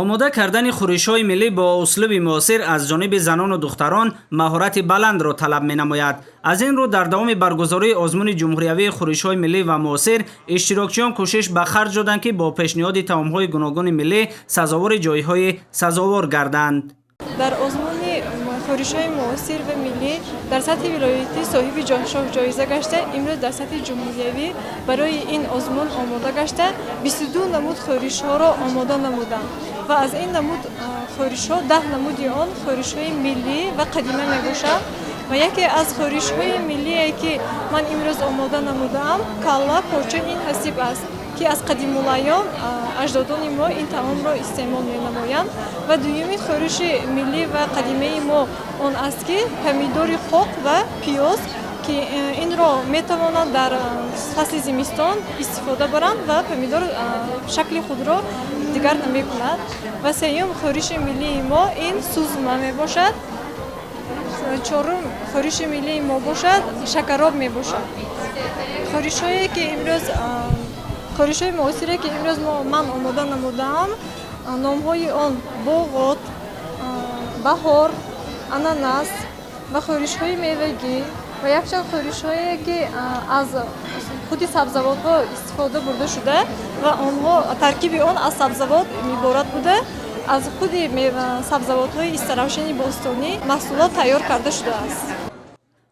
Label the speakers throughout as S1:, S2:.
S1: Омода кардани хӯришҳои миллӣ бо услуби муосир аз ҷониби занону духтарон маҳорати баландро талаб менамояд. Аз ин рӯ, дар давоми баргузории озмуни ҷумҳуриявии хӯришҳои миллӣ ва муосир иштирокчиён кӯшиш ба харҷ доданд, ки бо пешниҳоди таомҳои гуногуни миллӣ сазовори ҷойҳои сазовор гарданд.
S2: Дар озмуни хӯришҳои муосир ва миллӣ дар сатҳи вилоятӣ соҳиби шоҳҷоиза гашта, имрӯз дар сатҳи ҷумҳуриявӣ барои ин озмун омода гашта, 22 намуд хӯришҳоро омода намудам ва аз ин намуд хӯришҳо 10 намуди он хӯришҳои миллӣ ва қадима мебошанд. Ва яке аз хӯришҳои миллие, ки ман имрӯз омода намудаам, калла порча ин ҳасиб аст, ки аз қадимулайём аҷдодони мо ин таомро истеъмол менамоянд. Ва дуюмин хӯриши миллӣ ва қадимаи мо он аст, ки помидори қоқ ва пиёз, ки инро метавонанд дар фасли зимистон истифода баранд ва помидор шакли худро дигар намекунад. Ва сеюм хӯриши миллии мо ин сузма мебошад. Чорум хӯриши миллии мо бошад, шакароб мебошад. Хӯришҳое ки имрӯз, хӯришҳои муосире, ки имрӯз ман омода намудаам, номҳои он боғот, баҳор, ананас ва хӯришҳои мевагӣ ва якчанд хӯришҳое, ки аз худи сабзавотҳо истифода бурда шуда ва онҳо таркиби он аз сабзавот иборат буда, аз худи сабзавотҳои Истаравшани бостонӣ маҳсулот тайёр карда шудааст.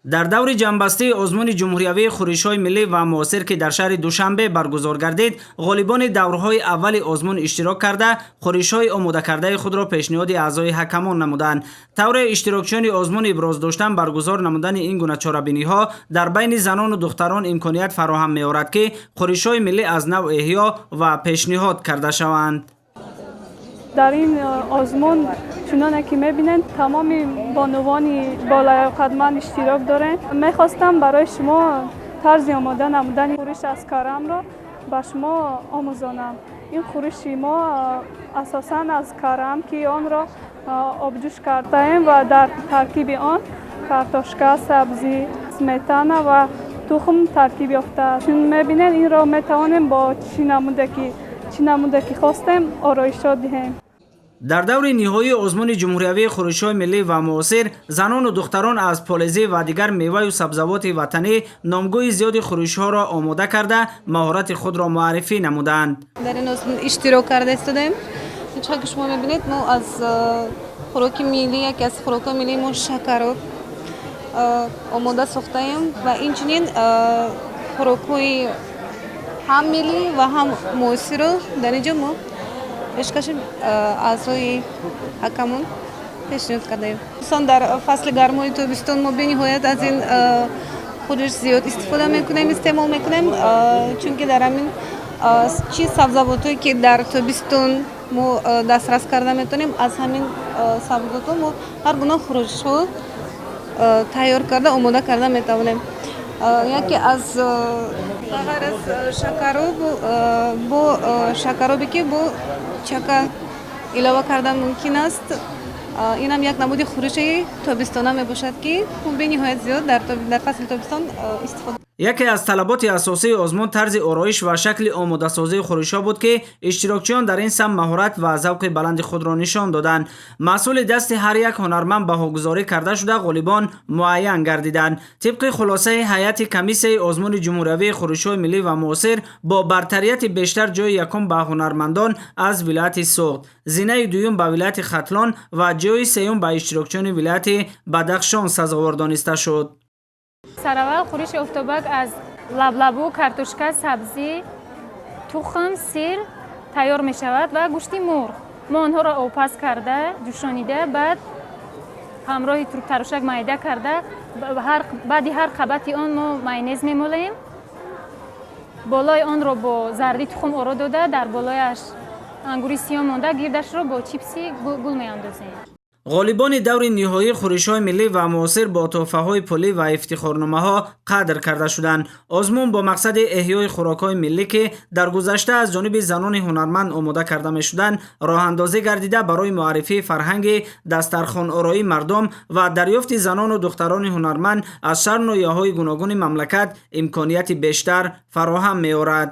S1: Дар даври ҷамъбастии озмуни ҷумҳуриявии хӯришҳои миллӣ ва муосир, ки дар шаҳри Душанбе баргузор гардид, ғолибони даврҳои аввали озмун иштирок карда, хӯришҳои омодакардаи худро пешниҳоди аъзои ҳакамон намуданд. Тавре иштирокчиёни озмун иброз доштанд, баргузор намудани ин гуна чорабиниҳо дар байни занону духтарон имконият фароҳам меорад, ки хӯришҳои миллӣ аз нав эҳё ва пешниҳод карда шаванд.
S3: Дар ин озмун, чуноне ки мебинед, тамоми бонувони болаёқатманд иштирок дорем. Мехостам барои шумо тарзи омода намудани хӯриш аз карамро ба шумо омӯзонам. Ин хӯриши мо асосан аз карам, ки онро обҷӯш кардаем ва дар таркиби он картошка, сабзӣ, сметана ва тухм таркиб ёфтааст. Чун мебинед, инро метавонем бо чӣ намуде ки хостем ороишот диҳем.
S1: Дар даври ниҳоии озмуни ҷумҳуриявии хӯришҳои миллӣ ва муосир занону духтарон аз полезӣ ва дигар меваю сабзавоти ватанӣ номгӯи зиёди хӯришҳоро омода карда, маҳорати худро муаррифӣ намуданд.
S4: Дар ин озмун иштирок карда истодаем. Чунон ки шумо мебинед, мо аз хӯроки миллӣ, яке аз хӯрокҳои миллии мо, шакароб омода сохтаем ва инчунин хӯрокҳои ҳам миллӣ ва ҳам муосирро дар ин ҷо мо пешкаши аъзои ҳакамон пешниҳод кардаем. Хусусан дар фасли гармои тобистон мо бениҳоят аз ин хӯриш зиёд истифода мекунем, истеъмол мекунем, чунки дар ҳамин чи сабзавотҳое, ки дар тобистон мо дастрас карда метавонем, аз ҳамин сабзавотҳо мо ҳар гуна хӯришҳо тайёр карда, омода карда метавонем. Яке аз ба ғайр аз шакароб, бо шакаробе, ки бо чака илова кардан мумкин аст, инам як намуди хӯриши тобистона мебошад, ки бениҳоят зиёд дар фасли тобистон истифода.
S1: Яке аз талаботи асосии озмун тарзи ороиш ва шакли омодасозии хӯришҳо буд, ки иштирокчиён дар ин самт маҳорат ва завқи баланди худро нишон доданд. Маҳсули дасти ҳар як ҳунарманд баҳогузорӣ карда шуда, ғолибон муайян гардиданд. Тибқи хулосаи ҳайати комиссияи озмуни ҷумҳуриявии хӯришҳои миллӣ ва муосир, бо бартарияти бештар ҷои якум ба ҳунармандон аз вилояти Суғд, зинаи дуюм ба вилояти Хатлон ва ҷои сеюм ба иштирокчиёни вилояти Бадахшон сазовор дониста шуд.
S5: Сараввал хӯриши офтобак аз лаблабу, картошка, сабзӣ, тухм, сир тайёр мешавад ва гӯшти мурғ. Мо онҳоро обпаз карда, ҷӯшонида, баъд ҳамроҳи турбтарошак майда карда, баъди ҳар қабати он мо майонез мемолем, болои онро бо зарди тухм оро дода, дар болояш ангури сиёҳ монда, гирдашро бо чипси гул меандозем.
S1: Ғолибони даври ниҳоии хӯришҳои миллӣ ва муосир бо тӯҳфаҳои пулӣ ва ифтихорномаҳо қадр карда шуданд. Озмун бо мақсади эҳёи хӯрокҳои миллӣ, ки дар гузашта аз ҷониби занони ҳунарманд омода карда мешуданд, роҳандозӣ гардида, барои муаррифии фарҳанги дастархонороии мардум ва дарёфти занону духтарони ҳунарманд аз шаҳру ноҳияҳои гуногуни мамлакат имконияти бештар фароҳам меорад.